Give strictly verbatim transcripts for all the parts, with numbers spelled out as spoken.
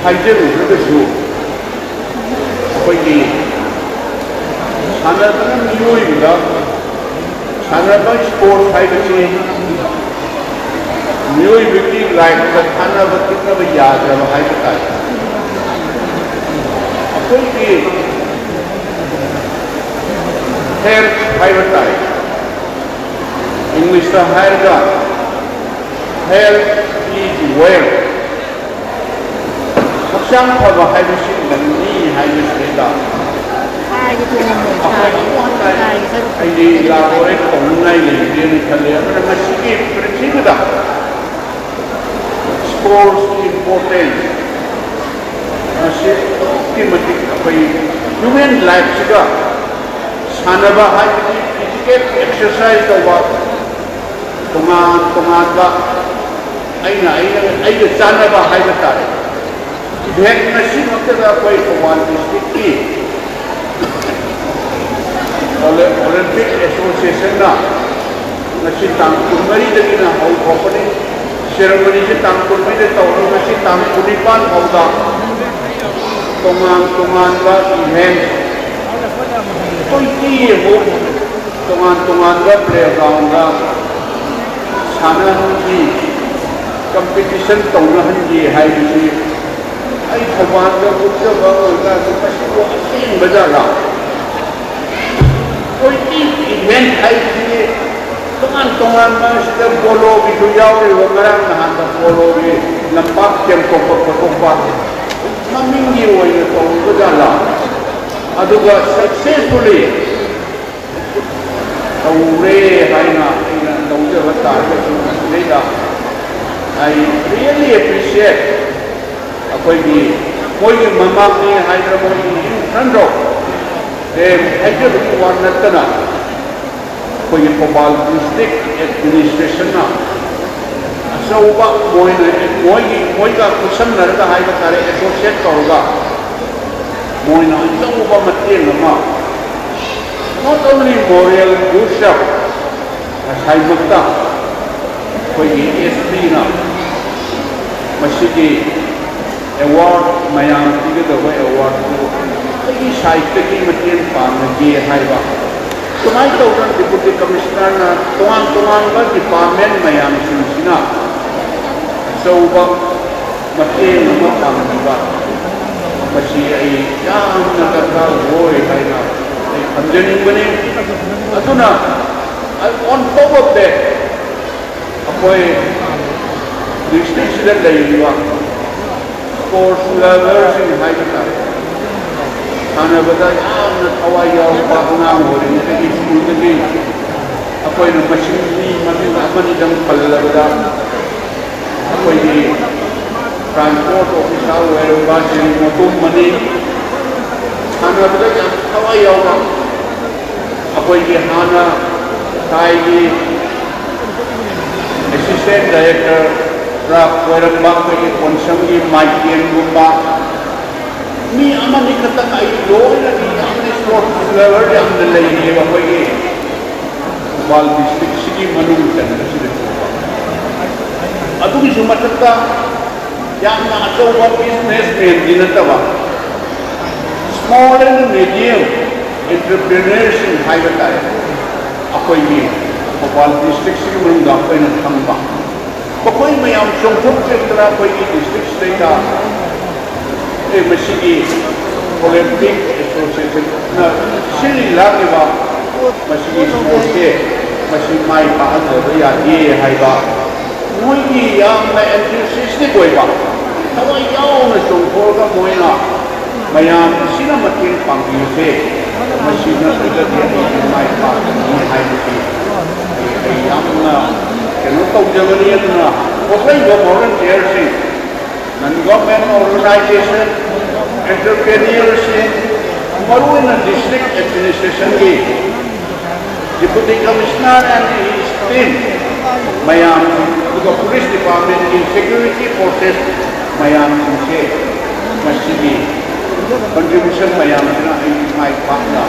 ꯍꯥꯏꯖꯔꯨꯗ꯭ꯔꯒꯁꯨ, ꯑꯩꯈꯣꯏꯒꯤ ꯁꯥꯟꯅꯗꯨꯅ ꯃꯤꯑꯣꯏꯕꯗ, ꯁꯥꯟꯅꯕ, ꯁ꯭ꯄꯣꯔꯠꯁ ꯍꯥꯏꯕꯁꯤ ꯃꯤꯑꯣꯏꯕꯒꯤ ꯂꯥꯏꯐꯇ ꯊꯥꯅꯕ ꯇꯤꯛꯅꯕ ꯌꯥꯗ꯭ꯔꯕ ꯍꯥꯏꯕ ꯇꯥꯏ꯫ ꯑꯩꯈꯣꯏꯒꯤ ꯍꯦꯜꯊ ꯍꯥꯏꯕ ꯇꯥꯏ, ꯏꯪꯂꯤꯁꯇ ꯍꯥꯏꯔꯒ health is wealth, ꯍꯛꯆꯥꯡ ꯐꯕ ꯍꯥꯏꯕꯁꯤ ꯂꯟꯅꯤ ꯍꯥꯏꯕꯁꯤꯗ ꯑꯩꯈꯣꯏ ꯑꯃꯨꯛ ꯍꯟꯅ ꯑꯩꯗꯤ ꯏꯂꯥꯕꯣꯔꯦꯠ ꯇꯧꯅꯤꯡꯉꯥꯏ ꯂꯩꯇꯦꯅ ꯈꯜꯂꯦ꯫ ꯑꯗꯨꯅ ꯃꯁꯤꯒꯤ ꯄ꯭ꯔꯤꯊꯤꯕꯤꯗ ꯁ꯭ꯄꯣꯔꯠꯁꯀꯤ ꯏꯝꯄꯣꯔꯇꯦꯟꯁ ꯃꯁꯤ ꯑꯗꯨꯛꯀꯤ ꯃꯇꯤꯛ ꯑꯩꯈꯣꯏ ꯍ꯭ꯌꯨꯃꯦꯟ ꯂꯥꯏꯐꯁꯤꯒ ꯁꯥꯟꯅꯕ ꯍꯥꯏꯕꯗꯤ ꯐꯤꯖꯤꯀꯦꯜ ꯑꯦꯛꯁꯔꯁꯥꯏꯁ ꯇꯧꯕ, ꯇꯣꯉꯥꯟ ꯇꯣꯉꯥꯟꯕ ꯑꯩꯅ, ꯑꯩꯅ, ꯑꯩꯒ ꯆꯥꯟꯅꯕ ꯍꯥꯏꯕ ꯇꯥꯔꯦ꯫ ꯏꯚꯦꯟꯠ ꯉꯁꯤꯃꯛꯇꯗ ꯑꯩꯈꯣꯏ ꯊꯧꯕꯥꯜ ꯗꯤꯁꯇ꯭ꯔꯤꯛꯀꯤ ꯑꯣꯂꯦ-, ꯑꯣꯂꯦꯝꯄꯤꯛ ꯑꯦꯁꯣꯁꯤꯌꯦꯁꯟꯅ ꯉꯁꯤ ꯇꯥꯡ ꯀꯨꯟꯃꯔꯤꯗꯒꯤꯅ ꯍꯧꯈ꯭ꯔꯕꯅꯤ꯫ ꯁꯦꯔꯦꯃꯣꯅꯤꯁꯤ ꯇꯥꯡ ꯀꯨꯟꯃꯔꯤꯗ ꯇꯧꯔꯒ ꯉꯁꯤ ꯇꯥꯡ ꯀꯨꯟꯅꯤꯄꯥꯟ ꯐꯥꯎꯗ ꯇꯣꯉꯥꯟ ꯇꯣꯉꯥꯟꯕ ꯏꯚꯦꯟꯠ ꯇ꯭ꯋꯦꯟꯇꯤ ꯑꯃꯨꯛ ꯇꯣꯉꯥꯟ ꯇꯣꯉꯥꯟꯕ ꯄ꯭ꯂꯦꯒ꯭ꯔꯥꯎꯟꯗ ꯁꯥꯟꯅꯍꯟꯈꯤ, ꯀꯝꯄꯤꯇꯤꯁꯟ ꯇꯧꯅꯍꯟꯈꯤ ꯍꯥꯏꯕꯁꯤ ꯑꯩ ꯊꯧꯕꯥꯜꯗ ꯎꯠꯆꯕ ꯑꯣꯏꯇꯥꯔꯁꯨ ꯃꯁꯤꯕꯨ ꯑꯁꯦꯡꯕ ꯖꯥꯠꯂꯥ? ꯇ꯭ꯋꯦꯟꯇꯤ ꯏꯚꯦꯟꯠ ꯍꯥꯏꯕꯁꯤ ꯇꯣꯉꯥꯟ ꯇꯣꯉꯥꯟꯕ ꯁꯤꯗ ꯄꯣꯂꯣꯒꯤꯁꯨ ꯌꯥꯎꯔꯤꯕ, ꯉꯔꯥꯡ ꯅꯍꯥꯟꯗ ꯄꯣꯂꯣꯒꯤ ꯂꯝꯄꯥꯛ ꯁꯦꯝꯗꯣꯛꯄ ꯈꯣꯠꯇꯣꯛꯄ ꯃꯃꯤꯡꯒꯤ ꯑꯣꯏꯅ ꯇꯧꯔꯤꯕ ꯖꯥꯠꯂꯥ? ꯑꯗꯨꯒ ꯁꯛꯁꯦꯁꯐꯨꯜꯂꯤ ꯇꯧꯔꯦ ꯍꯥꯏꯅ ꯑꯩꯅ ꯂꯧꯖꯕ ꯇꯥꯔꯒꯁꯨ, ꯃꯁꯤꯗꯩꯗ I really appreciate ꯑꯩꯈꯣꯏꯒꯤ ꯃꯣꯏꯒꯤ ꯃꯃꯥꯡꯅꯤ ꯍꯥꯏꯗꯅ ꯃꯣꯏꯒꯤ in front of them ꯍꯥꯏꯖꯕꯒꯤ ꯋꯥ ꯅꯠꯇꯅ, ꯑꯩꯈꯣꯏꯒꯤ ꯊꯧꯕꯥꯜ ꯗꯤꯁꯇ꯭ꯔꯤꯛ ꯑꯦꯗꯃꯤꯅꯤꯁꯇ꯭ꯔꯦꯁꯟꯅ ꯑꯆꯧꯕ ꯃꯣꯏꯅ, ꯃꯣꯏꯒꯤ, ꯃꯣꯏꯒ ꯈꯨꯠꯁꯝꯅꯔꯒ ꯍꯥꯏꯕ ꯇꯥꯔꯦ, ꯑꯦꯁꯣꯁꯤꯌꯦꯠ ꯇꯧꯔꯒ ꯃꯣꯏꯅ ꯑꯆꯧꯕ ꯃꯇꯦꯡ ꯑꯃ not only moral boost up, ꯉꯁꯥꯏꯃꯛꯇ ꯑꯩꯈꯣꯏꯒꯤ ꯑꯦꯁ ꯄꯤꯅ ꯃꯁꯤꯒꯤ ꯑꯦꯋꯥꯔꯗ, ꯃꯌꯥꯝ ꯄꯤꯒꯗꯕ ꯑꯦꯋꯥꯔꯗꯇꯨ ꯑꯩꯒꯤ ꯁꯥꯏꯠꯇꯒꯤ ꯃꯇꯦꯡ ꯄꯥꯡꯉꯒꯦ ꯍꯥꯏꯕ꯫ ꯁꯨꯃꯥꯏꯅ ꯇꯧꯗꯅ ꯗꯤꯄꯨꯇꯤ ꯀꯃꯤꯁꯅꯔꯅ ꯇꯣꯉꯥꯟ ꯇꯣꯉꯥꯟꯕ ꯗꯤꯄꯥꯔꯠꯃꯦꯟ ꯃꯌꯥꯝꯁꯤꯡꯁꯤꯅ ꯑꯆꯧꯕ ꯃꯇꯦꯡ ꯑꯃ ꯄꯥꯡꯕꯤꯕ, ꯃꯁꯤ ꯑꯩ ꯌꯥꯝꯅ ꯗꯔꯀꯥꯔ ꯑꯣꯏ ꯍꯥꯏꯅ ꯑꯩ ꯊꯝꯖꯅꯤꯡꯕꯅꯤ꯫ ꯑꯗꯨꯅ, on top of that, ꯑꯩꯈꯣꯏ ꯗꯤꯁꯇ꯭ꯔꯤꯛꯁꯤꯗ ꯂꯩꯔꯤꯕ ꯁ꯭ꯄꯣꯔꯠꯁ ꯂꯚꯔꯁꯤꯡ ꯍꯥꯏꯕ ꯇꯥꯔꯦ, ꯁꯥꯟꯅꯕꯗ ꯌꯥꯝꯅ ꯊꯋꯥꯏ ꯌꯥꯎꯕ ꯑꯉꯥꯡ ꯑꯣꯏꯔꯤꯉꯩꯗꯒꯤ ꯁ꯭ꯀꯨꯜꯗꯒꯤ ꯑꯩꯈꯣꯏꯅ ꯃꯁꯤꯡ ꯃꯤ ꯃꯃꯤꯡ ꯑꯃꯅꯤꯗꯪ ꯄꯜꯂꯕꯗ, ꯑꯩꯈꯣꯏꯒꯤ ꯇ꯭ꯔꯥꯟꯁꯄꯣꯔꯠ ꯑꯣꯐꯤꯁꯥꯔ ꯑꯣꯏꯔꯝꯕ ꯁ꯭ꯔꯤ ꯃꯣꯇꯨꯝ ꯃꯅꯤ, ꯁꯥꯟꯅꯕꯗ ꯌꯥꯝ ꯊꯋꯥꯏ ꯌꯥꯎꯕ, ꯑꯩꯈꯣꯏꯒꯤ ꯍꯥꯟꯅ ꯁꯥꯏꯒꯤ ꯑꯦꯁꯤꯁꯇꯦꯟ ꯗꯥꯏꯔꯦꯛꯇꯔ ꯑꯣꯏꯔꯝꯕ ꯑꯩꯈꯣꯏꯒꯤ ꯀꯣꯟꯁꯝꯒꯤ ꯃꯥꯏꯀꯦꯟꯒꯨꯝꯕ ꯃꯤ ꯑꯃꯅꯤ ꯈꯛꯇꯪ, ꯑꯩ ꯂꯣꯏꯅꯗꯤ ꯌꯥꯝꯅ ꯁ꯭ꯄꯣꯔꯠꯁ ꯂꯚꯔ ꯌꯥꯝꯅ ꯂꯩꯔꯤꯑꯕ ꯑꯩꯈꯣꯏꯒꯤ ꯊꯧꯕꯥꯜ ꯗꯤꯁꯇ꯭ꯔꯤꯛꯁꯤꯒꯤ ꯃꯅꯨꯡ ꯆꯟꯕꯁꯤꯗꯁꯨ꯫ ꯑꯗꯨꯒꯤꯁꯨ ꯃꯊꯛꯇ ꯌꯥꯝꯅ ꯑꯆꯧꯕ ꯕꯤꯖꯤꯅꯦꯁꯃꯦꯟꯗꯤ ꯅꯠꯇꯕ, small and medium entrepreneurꯁꯤꯡ ꯍꯥꯏꯕ ꯇꯥꯔꯦ, ꯑꯩꯈꯣꯏꯒꯤ ꯊꯧꯕꯥꯜ ꯗꯤꯁꯇ꯭ꯔꯤꯛꯁꯤꯒꯤ ꯃꯅꯨꯡꯗ ꯑꯩꯈꯣꯏꯅ ꯈꯪꯕ, ꯃꯈꯣꯏ ꯃꯌꯥꯝ ꯆꯣꯡꯊꯣꯛꯆꯗꯅ ꯑꯩꯈꯣꯏꯒꯤ ꯗꯤꯁꯇ꯭ꯔꯤꯛꯁꯤꯗꯩꯗ ꯑꯦ, ꯃꯁꯤꯒꯤ ꯑꯣꯂꯦꯝꯄꯤꯛ ꯑꯦꯁꯣꯁꯤꯌꯦꯁꯟꯅ ꯁꯤꯜꯂꯤ ꯂꯥꯡꯂꯤꯕ ꯃꯁꯤꯒꯤ ꯁ꯭ꯄꯣꯔꯠꯁꯦ, ꯃꯁꯤ ꯃꯥꯏ ꯄꯥꯛꯍꯟꯗꯕ ꯌꯥꯗꯦ ꯍꯥꯏꯕ, ꯃꯣꯏꯒꯤ ꯌꯥꯝꯅ enthusiastic ꯑꯣꯏꯕ, ꯊꯋꯥꯏ ꯌꯥꯎꯅ ꯆꯣꯡꯊꯣꯛꯑꯒ ꯃꯣꯏꯅ ꯃꯌꯥꯝꯁꯤꯅ ꯃꯇꯦꯡ ꯄꯥꯡꯕꯤꯕꯁꯦ, ꯃꯁꯤ ꯅꯠꯇ꯭ꯔꯒꯗꯤ ꯑꯩꯈꯣꯏ ꯃꯥꯏ ꯄꯥꯛꯀꯅꯤ ꯍꯥꯏꯕꯁꯤ ꯑꯩ, ꯑꯩ ꯌꯥꯝꯅ ꯀꯩꯅꯣ ꯇꯧꯖꯕꯅꯤ꯫ ꯑꯗꯨꯅ ꯊꯣꯛꯂꯛꯏꯕ ꯚꯣꯂꯨꯟꯇꯤꯌꯔꯁꯤꯡ, non government organization, entrepreneurꯁꯤꯡ, ꯃꯔꯨꯑꯣꯏꯅ ꯗꯤꯁꯇ꯭ꯔꯤꯛ ꯑꯦꯗꯃꯤꯅꯤꯁꯇ꯭ꯔꯦꯁꯟꯒꯤ deputy commissioner and his team ꯃꯌꯥꯝ, ꯑꯗꯨꯒ ꯄꯨꯂꯤꯁ ꯗꯤꯄꯥꯔꯠꯃꯦꯟꯒꯤ ꯁꯦꯀ꯭ꯌꯨꯔꯤꯇꯤ ꯐꯣꯔꯁꯦꯁ ꯃꯌꯥꯝꯁꯤꯡꯁꯦ, ꯃꯁꯤꯒꯤ ꯀꯟꯇ꯭ꯔꯤꯕ꯭ꯌꯨꯁꯟ ꯃꯌꯥꯝꯁꯤꯅ ꯑꯩ ꯃꯥꯏ ꯄꯥꯛꯅ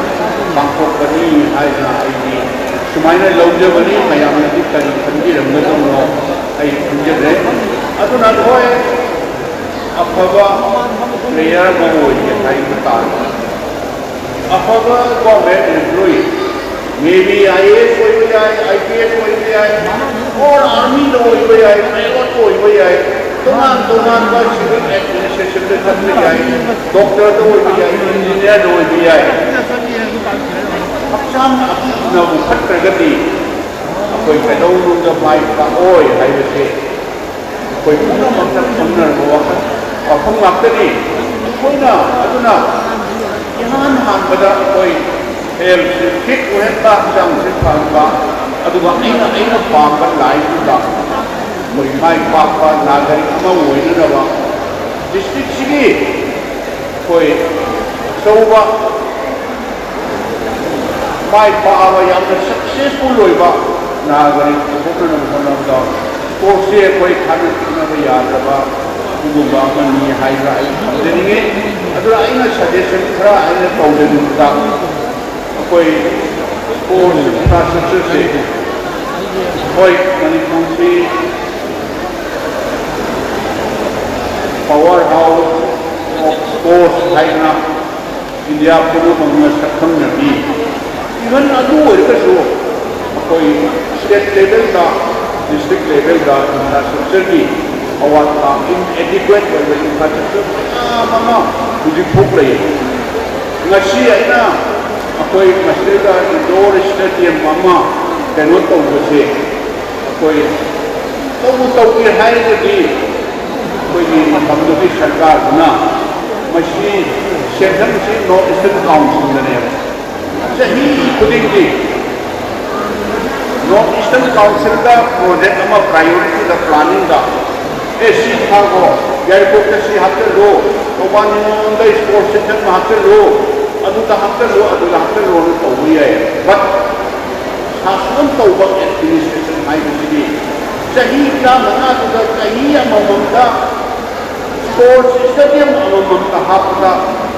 ꯄꯥꯡꯊꯣꯛꯀꯅꯤ ꯍꯥꯏꯗꯅ ꯑꯩꯗꯤ ꯁꯨꯃꯥꯏꯅ ꯂꯧꯖꯕꯅꯤ꯫ ꯃꯌꯥꯝꯅꯗꯤ ꯀꯔꯤ ꯈꯟꯕꯤꯔꯝꯒꯗꯕꯅꯣ ꯑꯩ ꯈꯪꯖꯗ꯭ꯔꯦ꯫ ꯑꯗꯨꯅ ꯍꯣꯏ, ꯑꯐꯕ ꯄ꯭ꯂꯦꯌꯔ ꯑꯃ ꯑꯣꯏꯒꯦ ꯍꯥꯏꯕ ꯇꯥꯔꯒꯗꯤ, ꯑꯐꯕ government employee, maybe I A S ꯑꯣꯏꯕ ꯌꯥꯏ, ꯑꯥꯏ ꯄꯤ ꯑꯦꯁ ꯑꯣꯏꯕ ꯌꯥꯏ, ꯑꯣꯔ ꯑꯥꯔꯃꯤꯗ ꯑꯣꯏꯕ ꯌꯥꯏ, ꯄꯥꯏꯂꯣꯠ ꯑꯣꯏꯕ ꯌꯥꯏ, ꯇꯣꯉꯥꯟ ꯇꯣꯉꯥꯟꯕ ꯁꯤꯚꯤꯜ ꯑꯦꯗꯃꯤꯅꯤꯁꯇ꯭ꯔꯦꯁꯟꯗ ꯆꯠꯄ ꯌꯥꯏ, ꯗꯣꯛꯇꯔꯗ ꯑꯣꯏꯕ ꯌꯥꯏ, ꯏꯟꯖꯤꯅꯤꯌꯔꯗ ꯑꯣꯏꯕ ꯌꯥꯏ꯫ ꯍꯛꯆꯥꯡ ꯑꯗꯨꯅꯕꯨ ꯐꯠꯇ꯭ꯔꯒꯗꯤ ꯑꯩꯈꯣꯏ ꯀꯩꯗꯧꯅꯨꯡꯗ ꯃꯥꯏ ꯄꯥꯛꯑꯣꯏ ꯍꯥꯏꯕꯁꯦ ꯑꯩꯈꯣꯏ ꯄꯨꯝꯅꯃꯛꯅ ꯈꯪꯅꯔꯕ ꯋꯥꯐꯝ, ꯋꯥꯐꯝ ꯉꯥꯛꯇꯅꯤ꯫ ꯑꯩꯈꯣꯏꯅ ꯑꯗꯨꯅ ꯏꯍꯥꯟ ꯍꯥꯟꯕꯗ ꯑꯩꯈꯣꯏ ꯍꯦꯜꯊꯁꯤ ꯐꯤꯠ ꯑꯣꯏꯍꯟꯕ, ꯍꯛꯆꯥꯡꯁꯤ ꯐꯍꯟꯕ, ꯑꯗꯨꯒ ꯑꯩꯅ, ꯑꯩꯅ ꯄꯥꯝꯕ ꯂꯥꯏꯟꯗꯨꯗ ꯑꯩꯈꯣꯏ ꯃꯥꯏ ꯄꯥꯛꯄ ꯅꯥꯒꯔꯤꯛ ꯑꯃ ꯑꯣꯏꯅꯅꯕ ꯗꯤꯁꯇ꯭ꯔꯤꯛꯁꯤꯒꯤ ꯑꯩꯈꯣꯏ ꯑꯆꯧꯕ ꯃꯥꯏ ꯄꯥꯛꯑꯕ, ꯌꯥꯝꯅ ꯁꯛꯁꯦꯁꯐꯨꯜ ꯑꯣꯏꯕ ꯅꯥꯒꯔꯤꯛ ꯄꯨꯊꯣꯛꯅꯅꯕ ꯍꯣꯠꯅꯕꯗ ꯁ꯭ꯄꯣꯔꯠꯁꯁꯦ ꯑꯩꯈꯣꯏ ꯈꯥꯏꯅ ꯈꯥꯏꯅꯕ ꯌꯥꯗ꯭ꯔꯕ ꯑꯗꯨꯒꯨꯝꯕ ꯑꯃꯅꯤ ꯍꯥꯏꯅ ꯑꯩ ꯊꯝꯖꯅꯤꯡꯉꯤ꯫ ꯑꯗꯨꯅ ꯑꯩꯅ ꯁꯖꯦꯁꯟ ꯈꯔ ꯑꯩꯅ ꯇꯧꯖꯅꯤꯡꯕꯗ, ꯑꯩꯈꯣꯏ ꯁ꯭ꯄꯣꯔꯠꯁ ꯏꯟꯐ꯭ꯔꯥꯁ꯭ꯇ꯭ꯔꯛꯆꯔꯁꯦ, ꯍꯣꯏ, ꯃꯅꯤꯄꯨꯔꯁꯤ ꯄꯋꯥꯔ ꯍꯥꯎꯁ ꯑꯣꯐ ꯁ꯭ꯄꯣꯔꯠꯁ ꯍꯥꯏꯗꯅ ꯏꯟꯗꯤꯌꯥ ꯄꯨꯝꯅꯃꯛꯅ ꯁꯛꯈꯪꯅꯔꯤ꯫ ꯏꯚꯟ ꯑꯗꯨ ꯑꯣꯏꯔꯒꯁꯨ ꯑꯩꯈꯣꯏ ꯁ꯭ꯇꯦꯠ ꯂꯦꯚꯦꯜꯗ, ꯗꯤꯁꯇ꯭ꯔꯤꯛ ꯂꯦꯚꯦꯜꯗ ꯏꯟꯐ꯭ꯔꯥꯁ꯭ꯇ꯭ꯔꯛꯆꯔꯒꯤ ꯑꯋꯥꯠꯄ, ꯏꯟꯑꯦꯗꯤꯀ꯭ꯋꯦꯠ ꯑꯣꯏꯕ ꯏꯟꯐ꯭ꯔꯥꯁ꯭ꯇ꯭ꯔꯛꯆꯔ ꯃꯌꯥꯝ ꯑꯃ ꯍꯧꯖꯤꯛ ꯐꯥꯎ ꯂꯩ꯫ ꯉꯁꯤ ꯑꯩꯅ ꯑꯩꯈꯣꯏ ꯃꯁꯤꯗ ꯏꯟꯗꯣꯔ ꯁ꯭ꯇꯦꯗꯤꯌꯝ ꯑꯃ ꯀꯩꯅꯣ ꯇꯧꯕꯁꯦ, ꯑꯩꯈꯣꯏ ꯇꯧꯕ ꯇꯧꯒꯦ ꯍꯥꯏꯔꯒꯗꯤ ꯑꯩꯈꯣꯏꯒꯤ ꯃꯐꯝꯗꯨꯒꯤ ꯁꯔꯀꯥꯔꯗꯨꯅ ꯃꯁꯤ ꯁꯦꯟꯐꯝꯁꯤ ꯅꯣꯔꯠ ꯏꯁꯇꯔꯟ ꯀꯥꯎꯟꯁꯤꯜꯗꯅꯦꯕ꯫ ꯆꯍꯤ ꯈꯨꯗꯤꯡꯒꯤ ꯅꯣꯔꯠ ꯏꯁꯇꯔꯟ ꯀꯥꯎꯟꯁꯤꯜꯗ ꯄ꯭ꯔꯣꯖꯦꯛ ꯑꯃ ꯄ꯭ꯔꯥꯏꯌꯣꯔꯤꯇꯤꯗ ꯄ꯭ꯂꯥꯅꯤꯡꯗ, ꯑꯦ, ꯁꯤ ꯊꯥꯈꯣ, ꯌꯥꯏꯔꯤꯄꯣꯛꯇ ꯁꯤ ꯍꯥꯞꯆꯤꯜꯂꯨ, ꯊꯧꯕꯥꯜ ꯅꯤꯉꯣꯜꯗ ꯁ꯭ꯄꯣꯔꯠꯁ ꯁꯦꯟꯇꯔ ꯑꯃ ꯍꯥꯞꯆꯤꯜꯂꯨ, ꯑꯗꯨꯗ ꯍꯥꯞꯆꯤꯜꯂꯨ, ꯑꯗꯨꯗ ꯍꯥꯞꯆꯤꯜꯂꯨꯅ ꯇꯧꯕ ꯌꯥꯏ꯫ But ꯁꯥꯁꯣꯟ ꯇꯧꯕ ꯑꯦꯗꯃꯤꯅꯤꯁꯇ꯭ꯔꯦꯁꯟ ꯍꯥꯏꯕꯁꯤꯗꯤ ꯆꯍꯤ ꯇꯔꯥꯃꯉꯥꯗꯨꯗ ꯆꯍꯤ ꯑꯃꯃꯝꯗ ꯁ꯭ꯄꯣꯔꯠꯁ ꯁ꯭ꯇꯦꯗꯤꯌꯝ ꯑꯃꯃꯝꯇ ꯍꯥꯞꯄꯗ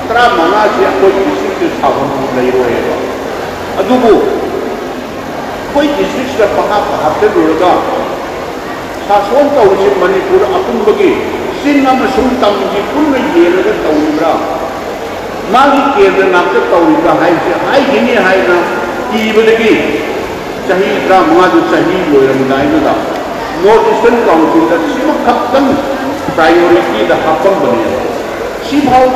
ꯇꯔꯥꯃꯉꯥꯁꯤ ꯑꯩꯈꯣꯏ ꯗꯤꯁꯇ꯭ꯔꯤꯛꯇ ꯁꯥꯐꯝ ꯂꯩꯔꯣꯏꯕ꯫ ꯑꯗꯨꯕꯨ ꯑꯩꯈꯣꯏ ꯗꯤꯁꯇ꯭ꯔꯤꯛꯁꯤꯗ ꯄꯪꯍꯥꯞꯇ ꯍꯥꯞꯆꯤꯜꯂꯨꯔꯒ ꯁꯥꯁꯣꯟ ꯇꯧꯔꯤꯁꯤ ꯃꯅꯤꯄꯨꯔ ꯑꯄꯨꯟꯕꯒꯤ ꯆꯤꯡ ꯑꯃꯁꯨꯡ ꯇꯝꯒꯤ ꯄꯨꯟꯅ ꯌꯦꯡꯂꯒ ꯇꯧꯔꯤꯕ꯭ꯔꯥ? ꯃꯥꯒꯤ ꯀꯦꯟꯗ꯭ꯔ ꯉꯥꯛꯇ ꯇꯧꯔꯤꯕ꯭ꯔꯥ ꯍꯥꯏꯕꯁꯦ ꯍꯥꯏꯈꯤꯅꯤ ꯍꯥꯏꯅ ꯀꯤꯕꯗꯒꯤ ꯆꯍꯤ ꯇꯔꯥꯃꯉꯥꯗꯨ ꯆꯍꯤ ꯂꯣꯏꯔꯝꯗꯥꯏꯗꯨꯗ North Eastern Councilꯗ ꯁꯤꯃꯈꯛꯇꯪ priorityꯗ ꯍꯥꯞꯄꯝꯕꯅꯦ꯫ ꯁꯤꯐꯥꯎ